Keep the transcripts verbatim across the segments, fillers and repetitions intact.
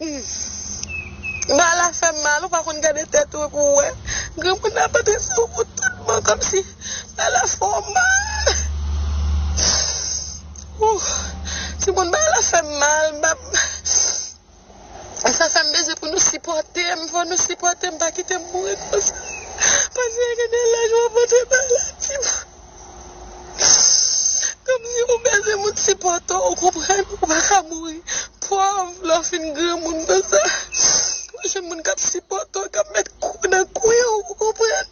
Bagay la fè m mal, ou pa konn gade tèt ou epi w wè granmoun ap adrese w pou tout bon kòmsi bagay la fè w mal. Ouh, timoun, bagay la fè m mal, m pa, sa fè m bezwen pou nou sipòte m, fò nou sipòte m, pa kite m mouri konsa. Paske gen de lè, jan w ap antre bagay la, timoun. Kòmsi ou bezwen moun sipòte w, ou konprann, ou pa ka mouri pòv lè w fin granmoun konsa. Ou jwenn moun k ap sipòte w, k ap met kou nan kwen w, ou konprann.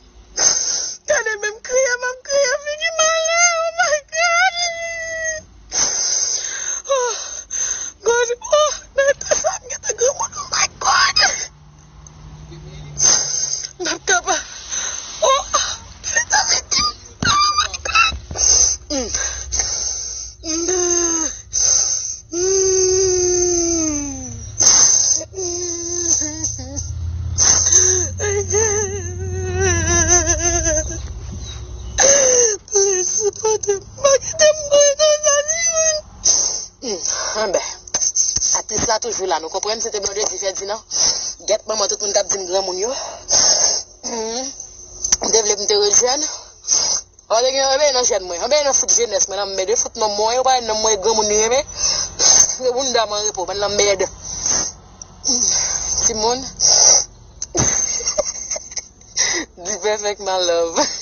Gade menm kriye m ap kriye, figi malè, oh my God. Oh, God, oh, nan eta sa m gentan granmoun, oh my God. M p ap kapab. Oh, Tito Vicky. Oh my God. Mm. Mm. Mm. Please, sipòte m. Pa kite m mouri konsa, Simon. Hmm, anben, atris la toujou la, nou konprann, se te Blondedy Ferdinand. Gèt manman tout moun k ap di m granmoun yo. Hmm, m te vle pou m te ret jèn. Anben, anben nan jèn mwen, anben nan fout jenès mwen, nan mèd, fout nonm mwen, yo pa nonm mwen granmoun li renmen. Yo bounda mwen repo, ban nan mèd. Timoun. Di perfect my love.